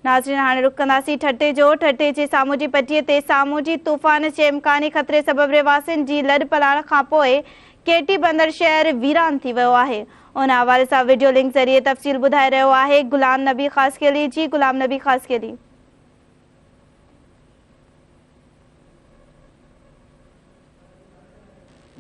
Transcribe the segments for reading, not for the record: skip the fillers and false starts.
ناظرين هاڻي رخ ڪنداسين ٺٽي جو، ٺٽي جي سامونڊي پٽي تي سامونڊي طوفان جي امڪاني خطري سبب رهواسين جي لڏ پلاڻ کانپوء ڪيٽي بندر شهر ويران ٿي ويو آهي ان حوالي سان وڊيو لنڪ ذريعي تفصيل ٻڌائي رهيو آهي غلام نبي خاصخيلي جي غلام نبي خاصخيلي.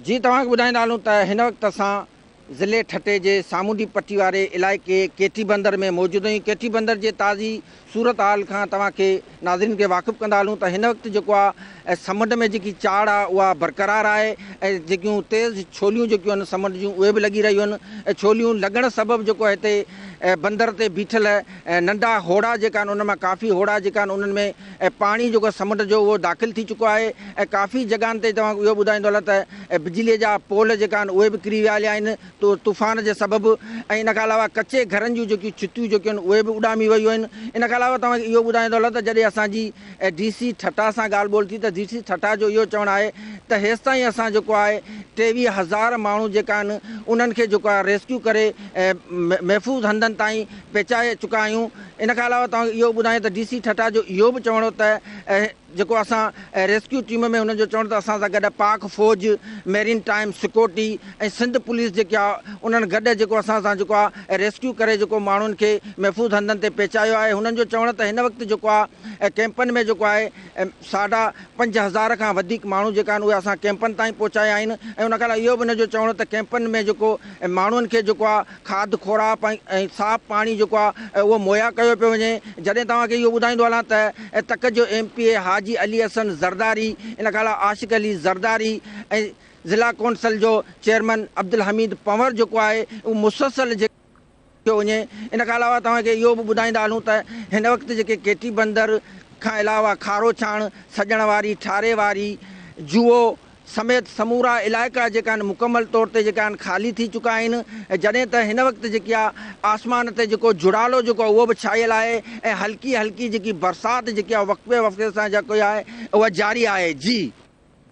جي توهان کي ٻڌائيندا هلون ته هن وقت اسان ضلعي ٺٽي جي سامونڊي پٽي واري علائقي ڪيٽي بندر ۾ موجود آهيون ڪيٽي بندر جي تازي صورتحال کان توهان کي ناظرين کي واقف ڪندا هلون ته هن وقت جيڪو آهي سمنڊ ۾ جيڪي چاڙهه آهي اها برقرار آهي ۽ جيڪيون تيز ڇوليون جيڪيون آهن سمنڊ جون اهي به لڳي رهيون آهن ۽ ڇوليون لڳڻ سبب جيڪو آهي هتي بندر تي بيٺل ننڍا هوڙا جيڪا آهن انهن مان ڪافي هوڙا جيڪا آهن انهن ۾ ۽ پاڻي جيڪو سمنڊ جو اهو داخل ٿي چڪو آهي ۽ ڪافي جڳهن تي توهان کي اهو ٻڌائيندو هلان ته بجلي جا پول جيڪا آهن اهي به ڪري ويا هليا آهن طوفان جي سبب ۽ ان کان علاوه ڪچي گهرن جون جيڪيون ڇتيون جيڪيون آهن اهي به اڏامي ويون آهن ان کان علاوه توهان کي اهو ٻڌائيندو هلان ته جڏهن اسان جي ڊي سي ٺٽا سان ڳالهه ٻولهه ٿي ته ڊي سي ٺٽا جو اهو چوڻ آهي ته هيستائين اسان جيڪو آهي 23 هزار ماڻهو جيڪا آهن انهن کي جيڪو آهي ريسڪيو ڪري محفوظ هنڌن تائين پهچائي چڪا آهيون ان کان علاوه توهان کي اهو به ٻڌايان ته ڊي سي ٺٽا جو اهو به چوڻ هو ته جيڪو اسان ريسڪيو ٽيم ۾ هنن جو چوڻ ته اسان سان گڏ پاڪ فوج، marine time security ۽ Sindh police جيڪي آ انهن گڏ جيڪو اسان سان جيڪو آ ريسڪيو ڪري جيڪو ماڻهن کي محفوظ هنڌن تي پهچايو آهي هنن جو چوڻ ته هن وقت جيڪو آ ڪيمپن ۾ جيڪو آهي ساڍا 5000 کان وڌيڪ ماڻهو جيڪا آهن اهي اسان ڪيمپن تائين پهچايا آهن ۽ ان کان علاوه اهو به هن جو چوڻ هو ته ڪيمپن ۾ جيڪو ماڻهن کي جيڪو آ کاڌ خوراڪ ۽ صاف پاڻي جيڪو آهي اهو مهيا ڪيو پيو وڃي جڏهن توهان کي اهو ٻڌائيندو هلان ته تڪ جو M P A Haji Ali Hassan Zardari ان کان علاوه عاشق علي زرداري ۽ ضلع ڪونسل جو چيئرمن عبدالحميد پنور جيڪو آهي اهو مسلسل جيڪو پيو وڃي ان کان علاوه توهان کي اهو به ٻڌائيندا هلون ته هن وقت جيڪي ڪيٽي بندر کان علاوه کاروڇاڻ سڄڻ واري ٺاري واري جوئو سميت سمورا علائقا جيڪا آهن مڪمل طور تي جيڪا آهن خالي ٿي چڪا آهن جڏهن ته هن وقت جيڪي آهي آسمان تي جيڪو جڙالو جيڪو آهي اهو به ڇانيل آهي ۽ هلڪي هلڪي جيڪي برسات جيڪي آهي وقفي وقفي سان جيڪو آهي اها جاري آهي جي.